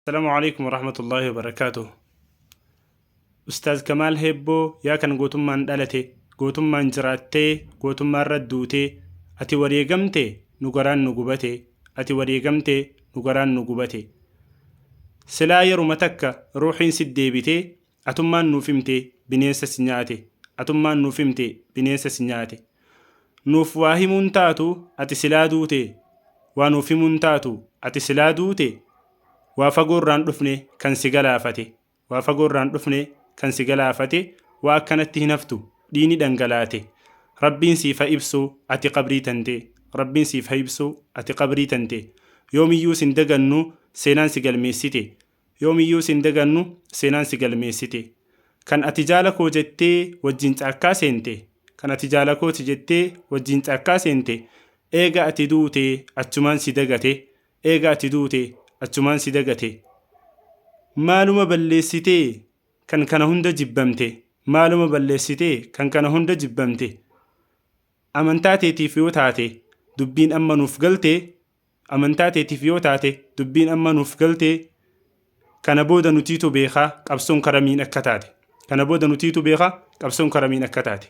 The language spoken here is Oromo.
Assalaamu alaikum warahmatullaahi wabarakaatuh. Ustaaz Kamaal Heebboo, yaa kan gootummaan dhalate, gootummaan jiraattee, gootummaarra duutee, ati wareegamte nu garaan nu gubate, ati wareegamte nu garaan nu gubate. Silaa yeruma takka ruuxiin si deebitee, atummaan nuuf himte bineensa si nyaate, atummaan nuuf himte bineensa si nyaate. Nuuf waa himuun taatu ati silaa duute, waa nuuf himuun taatu ati silaa duute, waa fagoorraan dhufne kan si galaafate, waa fagoorraan dhufne kan si galaafate, waa akkanatti hin haftu dhiini dhangalaate. Rabbiin siif haa ibsu ati qabrii tante, Rabbiin siif haa ibsu ati qabrii tante. Yoomiyyuu sin dagannu seenaan si galmeessite, yoomiyyuu sin dagannu seenaan si galmeessite. Kan ati jaala koo jettee wajjin caakkaa seente, kan ati jaala kooti jettee wajjin caakkaa seente, eega ati duute achumaan si dagate, eega ati duute achumaan si dagate. Maaluma balleessitee kan kana hunda jibbamte, maaluma balleessitee kan kana hunda jibbamte. Amantaa teetiif yoo taate dubbiin amma nuuf galte, amantaa teetiif yoo taate dubbiin amma nuuf galte, kana booda nutiitu beekaa qabsoon karamiin akka taate, kana booda nutiitu beekaa qabsoon karamiin akka taate.